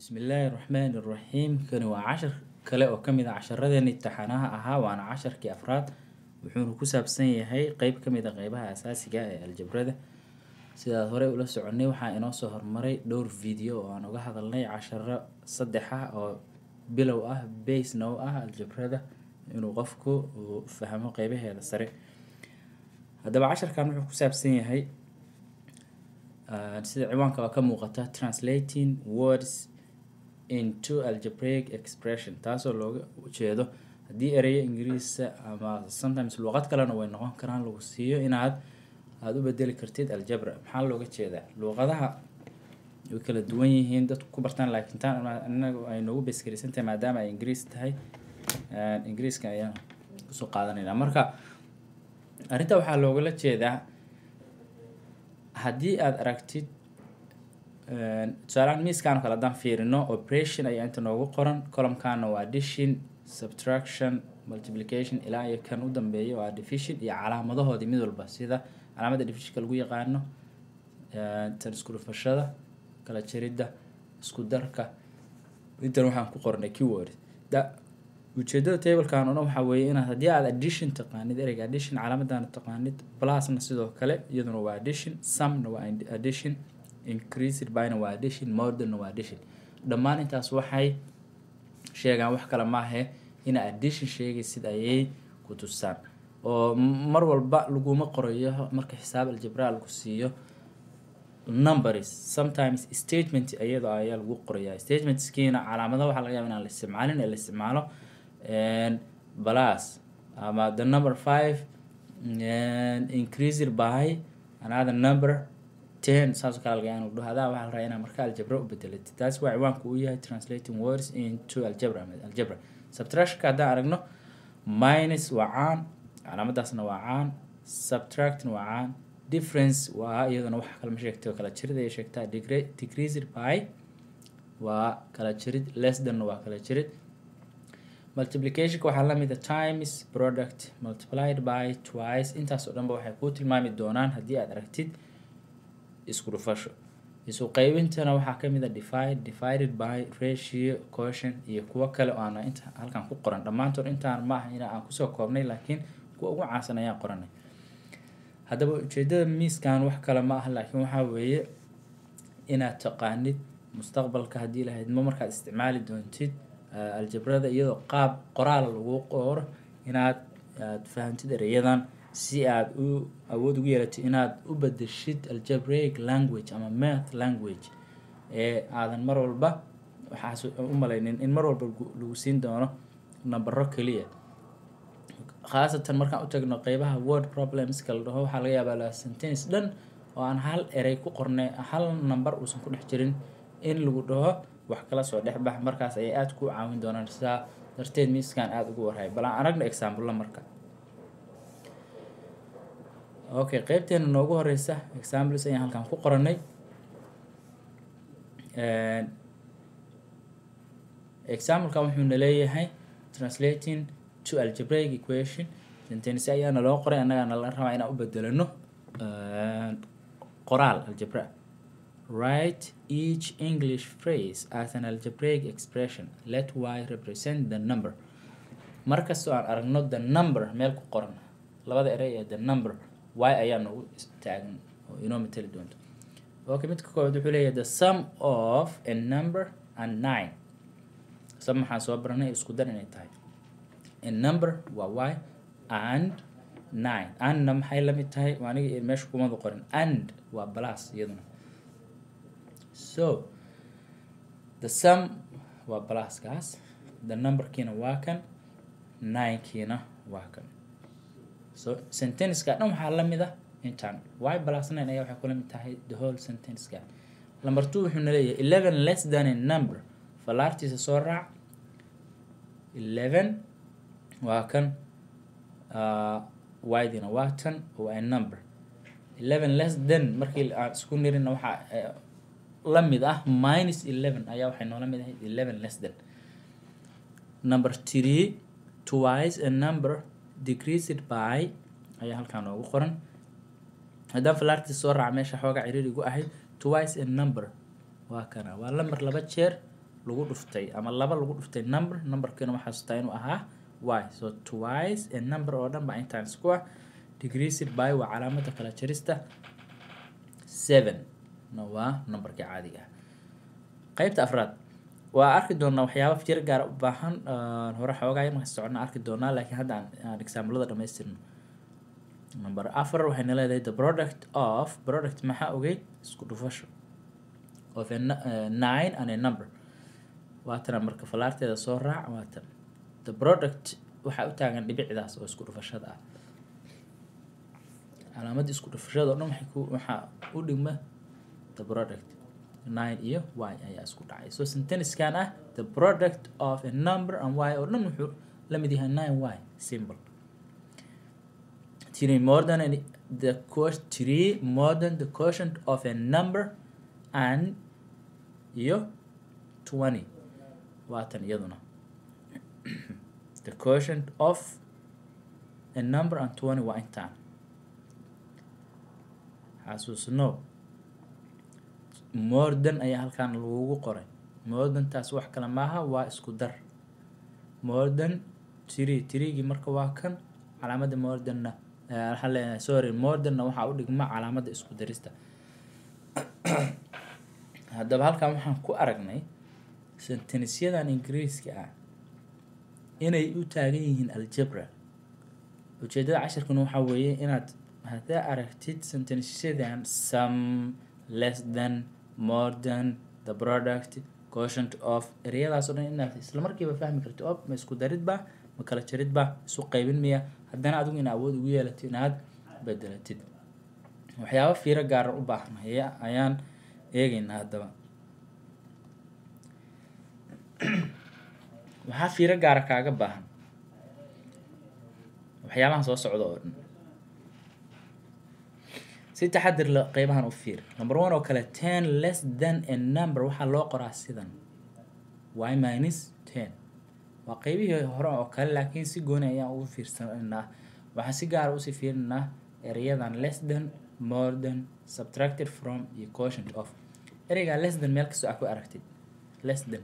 Bismillaahi Raxmaani Raxiim. Kani waa cashar kale oo kamid ah casharadeenii imtixaanaha ahaa, waana casharkii afraad. Wuxuuna ku saabsan yahay qeyb ka mid ah qeybaha asaasiga ah ee aljabrada. Sidaad horey ula soconay, waxaa inoo soo hormaray dhowr video oo aan uga hadalnay casharo saddex ah oo bilow ah, base-na u ah aljabrada, inuu qofku uu fahmo qeybaheeda sare. Haddaba casharkan wuxuu ku saabsan yahay, sida ciwaanka ka muuqata, translating words into algebraic expression, taasoo looga ujeedo haddii ereyo Ingiriisa ama sometimes luqad kalena way noqon karaan lagu siiyo, inaad aada u bedeli kartid aljabra. Maxaa looga jeedaa? Luqadaha way kala duwan yihiin dadku ku bartaan, laakiin taan inagu ay noogu base-garaysan tahay, maadaama ay Ingiriis tahay, Ingiriiska ayaan kusoo qaadanayna. Marka arrinta waxaa loogala jeedaa, haddii aada aragtid tusaalehaan miiskaan oo kale, haddaan fiirino, operation ayaa inta noogu qoran. Column-kana waa addition, subtraction, multiplication, ilaa iyo kan u dambeeya waa division iyo calaamadahoodii mid walba, sida calaamadda divisionka lagu yaqaano, tan isku dhufashada, kala jaridda, isku darka. Intan waxaan ku qornay keyword da. Ujeedada tablekan oo dhan waxaa weeye inaad haddii aad addition taqaanid, ereyga addition calaamadana taqaanid, plusna sidoo kale iyaduna waa addition, sumna waa addition, increased byna waa addition, more thanna waa addition. Dhammaan intaas waxay sheegaan wax kale maahe, ina addition sheegaysid ayay ku tusaan, oo mar walba laguma qorayo marka xisaab aljabra lagu siiyo numbers. Sometimes statement iyadoo ayaa lagu qorayaa. Statementskiina calaamadaha waxaa laga yaaba inaan la isticmaalin ee la isticmaalo plus ama the number 5 increased by another number 10, saas oo kale laga yaaba inuu dhaho. Adaa waxaa la rabaa inaa marka aljabra u bedelatid. Taas waa ciwaanku uu yahay, translating words into algebra ama algebra. Subtractionka haddaan aragno, minus waa caan, calaamadaasna waa caan, subtractna waa caan, difference waa iyaduna wax kale ma sheegtay oo kala jirid ayay sheegtaa, decreased by waa kala jirid, less than waa kala jirid. Multiplicationka waxaa lamid a times, product, multiplied by, twice. Intaas oo dhanba waxay kuu tilmaami doonaan haddii aad aragtid isku dhufasho. Isu qaybintana waxaa kamid a divide, divided by, ratio, quotient iyo kuwo kale oo aan inta halkan ku qoran. Dhammaantood intaan ma aha in aan kusoo koobnay, laakiin kuwa ugu caansan ayaan qoranay. Haddaba ujeedada miiskan wax kale ma aha, laakiin waxaa weeye inaad taqaanid mustaqbalka, haddii lahayd ma markaad isticmaali doontid aljabrada iyadoo qaab qoraal lagu qoro, inaad aad fahantid ereyadan si aad u awood ugu yeelatid inaad u bedeshid algebraic language ama math language, ee aadan mar walba waxaas u malaynin in mar walba lagu siin doono nambaro keliya. Khaasatan markaan u tagno qeybaha word problemska la dhaho, waxaa laga yaabaa la sentence dhan oo aan hal erey ku qornay, hal number uusan ku dhex jirin, in lagu dhaho wax kala soo dhex bax. Markaas ayay aada ku caawin doonaan. Sidaa darteed miiskan aada ugu warhay. Bal aan aragno example marka. Okay, qeybteena noogu horeysa examples ayaan halkan ku qoranay. Examplekan wuxuuna leeyahay translating to algebraic equation. Sentence ayaana loo qoray, annagaana la rabaa inaan u bedelano qoraal aljabra. Write each English phrase as an algebraic expression. Let y represent the number. Markastoo aan aragno the number meel ku qoran, labada erey ee the number, y ayaa noogu taagan oo inoo mateli doonto. Okay, midka koowaad wuxuu leeyahay the sum of a number and nine. Sum waxaan soo baranay isku dar inay tahay. A number waa y, and nine, andna maxay la mid tahay? Waa aniga meesha kumada qorin. And waa plus iyaduna. So the sum waa pluskaas, the numberkiina waa kan, nine-kiina waa kan. So sentenceka dhan waxaa la mid ah intaan y plus nine ayaa waxay kula mid tahay the whole sentenceka. Number two wuxuuna leeyahay 11 less than a number. Falaartiisa soo raac. 11 waa kan, y-dina waa tan, waa a number. 11 less than markii aan isku nirina, waxaa la mid ah minus 11 ayaa waxay noola mid ahayd 11 less than. Number three, twice a number decreased by ayaa halkaa noogu qoran. Haddaan falaartiisa soo raaca, meesha xoogaa ciriiri igu ahayd, twice a number waa kana, waa lambar laba jeer. lagu dhuftay ama laba lagu dhuftay number. Numberkina waxaa xasuustaa inuu ahaa y. So twice a number oo dhan baa intaan isku ah. Decreased by waa calaamada kala jarista, 7 na waa numberka caadiga ah. Qaybta afraad waa arki doonaa waxyaaba fiiro gaar u baahan hore xoogaa marka soconna arki doonaa, laakiin hadda aan examplada dhamaystirno. Number 4 waxayna leedahay the product of product, maxaa ogeyd? Isku dhufasho of a 9 and a number. Waatana marka falaarteeda soo raac, waatan the product waxaa u taagan dhibicdaas oo isku dhufashada ah. Calaamadda isku dhufashada oo dhan waxay ku waxaa u dhigma the product. 9 iyo y ayaa isku dhacay. So senteniskan ah the product of a number and y oo dhan wuxuu la mid yahay 9y. Simple. 3 more than any, the 3 more than the quotient of a number and iyo 20. Waatan iyaduna the quotient of a number and 20 waa intaan. Xasuusno more than ayaa halkan lagugu qoray. More than taas wax kale maaha, waa isku dar. More than 3, 3gii marka waa kan calaamadda more thanna, waxaan leenahay, sorry, more thanna waxaa u dhigma calaamadda isku darista. Haddaba halkan waxaan ku aragnay sentenisyadan Ingiriiska ah inay u taagan yihiin aljabra. Ujeedada cashirkuna waxaa weeye inaad haddaa aragtid sentenisyadan some, less than, more than, the product, quotient of, ereyadaas oo dhan inaad isla markiiba fahmi kartid ob ma isku darid ba, ma kala jarid ba, isu qaybin miya, haddana adigu ina awood ugu yeelatid inaad bedelatid. Waxyaaba fiiro gaara u baahan ayaan eegaynaa. Haddaba waxaa fiiro gaara kaaga baahan waxyaabahan soo socda oo dhan. Si taxadir la qeybahan u fiir. Number 1 oo kale, 10 less than a number waxaa loo qoraa sidan y minus 10. Waa qeybihii hore oo kale, laakiin si gooni ayaan ugu fiirsanaynaa. Waxaan si gaara usii fiirinaynaa ereyadan less than, more than, subtracted from iyo quotient of. Ereyga less than meel kastoo aad ku aragtid, less than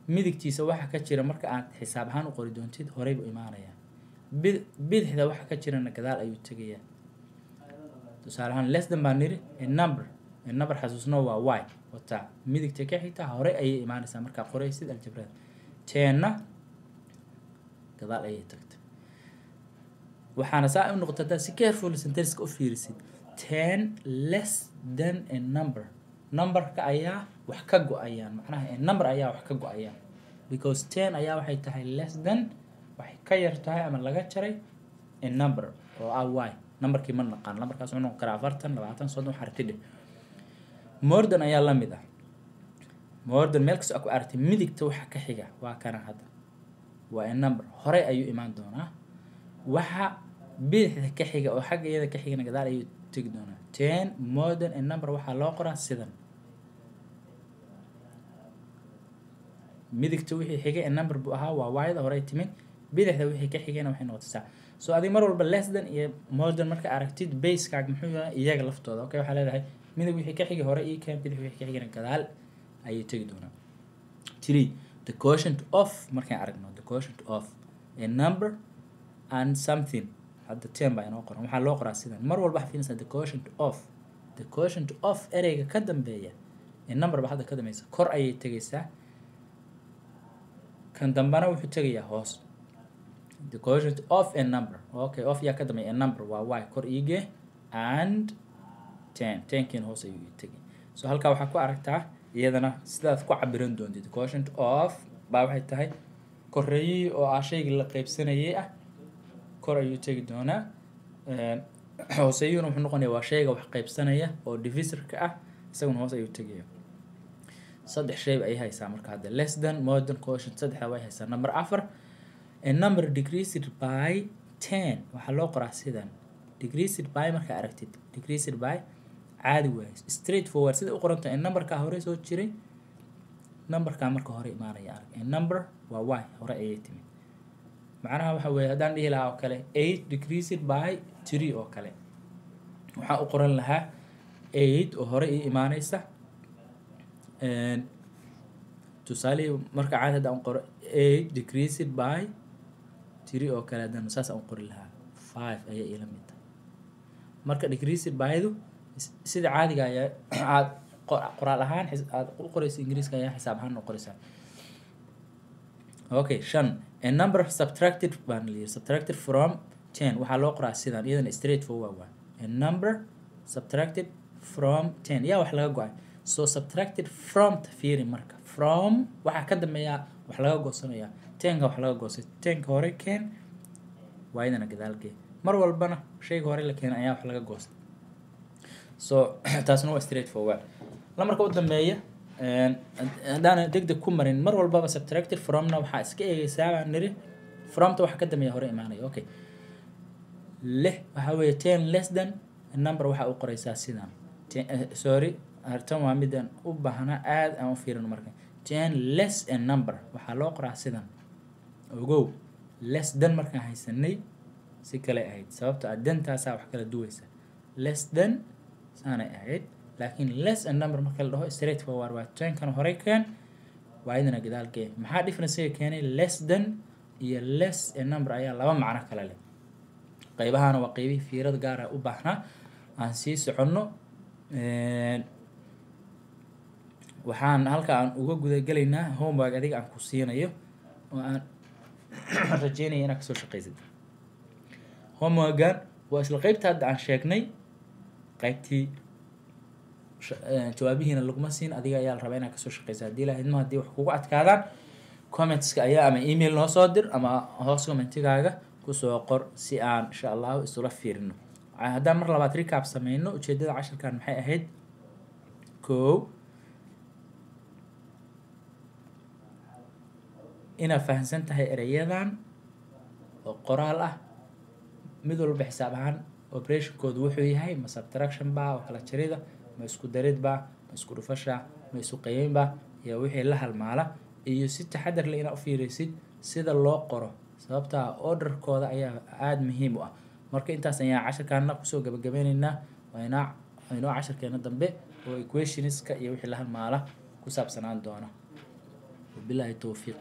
midigtiisa waxa ka jira marka aad xisaab ahaan u qori doontid horey buu imaanayaa, bidixda waxa ka jirana gadaal ayuu tegayaa. Tusaale ahaan less than baan niri a number, a number xasuusno waa y, wataa midigta ka xigta horey ayay imaanaysaa markaa qoraysid aljabrada. 10na gadaal ayay tagtay. Waxaana saa u noqota haddaad si careful sentenska u fiirisid, 10 less than a number, numberka ayaa wax ka go-ayaan, macnaha a number ayaa wax ka go-ayaan, because 10 ayaa waxay tahay less than, waxay ka yar tahay ama laga jaray a number oo ah y. Numberkii ma naqaan, numberkaas wuxuu noqon karaa 40, 20, 30, waxaa rabtid dheh. More than ayaa la mid ah. More than meel kastoo aad ku aragtay midigta waxa ka xiga waa kana hadda waa a number, horey ayuu imaan doonaa. Waxa bidixda ka xiga oo xagga iyada ka xigana gadaal ayuu tegi doonaa. 10 more than a number waxaa loo qoraa sidan, midigta wixii xigay a number buu ahaa waa y-da horey timid, bidixda wixii ka xigayna waxay noqotaysaa. So adiga mar walba less than iyo more than marka aragtid basekaaga muxuu yahay iyaga laftooda. Okay, waxaa leedahay midig wixii ka xigay hore ii keen, bidix wixii ka xigayna gadaal ayuu tegi doonaa. 3 the quotient of, markaan aragno the quotient of a number and something, hadda 10 baa inoo qoran, waxaa loo qoraa sidan. Mar walba waxaa fiirinaysaa the quotient of, the quotient of ereyga ka dambeeya a number baa hadda ka dambeysa, kor ayay tegaysaa, kan dambana wuxuu tegayaa hoos. The quotient of a number, okay, of yaa ka dambeeya a number waa y, kor iige, and 10, 10kiina hoos ayuu ii tegay. So halkaa waxaa ku aragtaa iyadana sidaad ku cabiran doontid. Quotient of baa waxay tahay koreeyihii oo ah shaygii la qaybsanayay ah, kor ayuu tegi doonaa. Hooseeyuhuna wuxuu noqonayaa waa shayga wax qaybsanaya oo divisorka ah, isaguna hoos ayuu tegaya. Saddex shay ay haysaa marka hadda, less than, more than, quotient, saddexda way haysaa. Number 4, a number decreased by 10 waxaa loo qoraa sidan. Decreased by markaa aragtid, decreased by caadi waaye, straight forward sida u qorantahay. Numberkaa hore soo jiray, numberkaa marka hore imaanaya arag, a number waa y, hore ayay timid. Macnaha waxa weeye haddaan dhihi lahaa oo kale 8 decreased by 3 oo kale, waxaan u qoran lahaa 8 oo hore ii imaanaysa, Tusaalihii marka caadi haddaan u qoro age decreased by 3 oo kale, haddaan saas aan u qori lahaa, 5 ayay ila mid tahay. Marka decreased bydu sida caadiga ayaa aad qoraal ahaan aad u qoraysa Ingiriiska ayaa xisaab ahaan u qoraysaa. Okay, 5, a number subtracted baan la yiri, subtracted from 10 waxaa loo qoraa sidan. Iyadana straight forward waa a number subtracted from 10, yaa wax laga go-ay. So subtracted from fiiri, marka from waxaa ka dambeeya wax laga goosanaya, 10-ka wax laga goostay. 10-ka hore keen, waa iyadana gadaal gee. Mar walbana shayga hore la keenay ayaa wax laga goostay. So taasna waa straight forward. Lamarka u dambeeya haddaana deg deg ku marin, mar walbaba subtracted fromna waxaa iska eegaysaa baan niri fromta waxa ka dambeeya hore imaanaya. Okay, 6 waxaa weeye 10 less than number, waxaa u qoraysaa sidan. Sorry, tan waa midaan u baahnaa aad aan u fiirino. Marka 10 less a number waxaa loo qoraa sidan. Ogow, less than markaan haysanay si kale ahayd, sababta ah than-taasaa wax kala duwaysa. Less than saanay ahayd, laakiin less a number marka la dhaho, straight forward waa 10-kan horey keen, waa idina gadaal keen. Maxaa differencega keenay? Less than iyo less a number ayaa laba macno kale leh. Qaybahana waa qaybihii fiirada gaara u baahnaa. Aan sii soconno. Waxaan halka aan uga gudagelaynaa homework adiga aan ku siinayo oo aan rajeynaya inaad kasoo shaqaysid. Homeworkan waa isla qeybta hadda aan sheegnay. Qaybtii jawaabihiina laguma siin, adiga ayaa la rabaa inaad kasoo shaqeysa. Haddii la idmo, haddii wax kugu adkaadaan, commentska ayaa ama email noo soo dir ama hoos commentigaaga kusoo qor si aan insha Allahu isula fiirino. Haddaan mar labaad recap sameyno, ujeedada cashirkan maxay ahayd? Kow, inaad fahamsan tahay ereyadan oo qoraal ah, mid walba xisaab ahaan operationkoodu wuxuu yahay, ma subtraction ba oo kala jarida, ma isku darid ba, ma isku dhufasha, ma isu qaybin ba, iyo wixii la halmaala, iyo si taxadar leh inaad u fiirisid sida loo qoro, sababtaa orderkooda ayaa aada muhiim u ah. Marka intaas ayaa cashirkaana kusoo gabagabeyneynaa. Waa inaa inoo cashirkeena dambe oo equationska iyo wixii la halmaala ku saabsanaan doona. Wabilaahi towfiiq.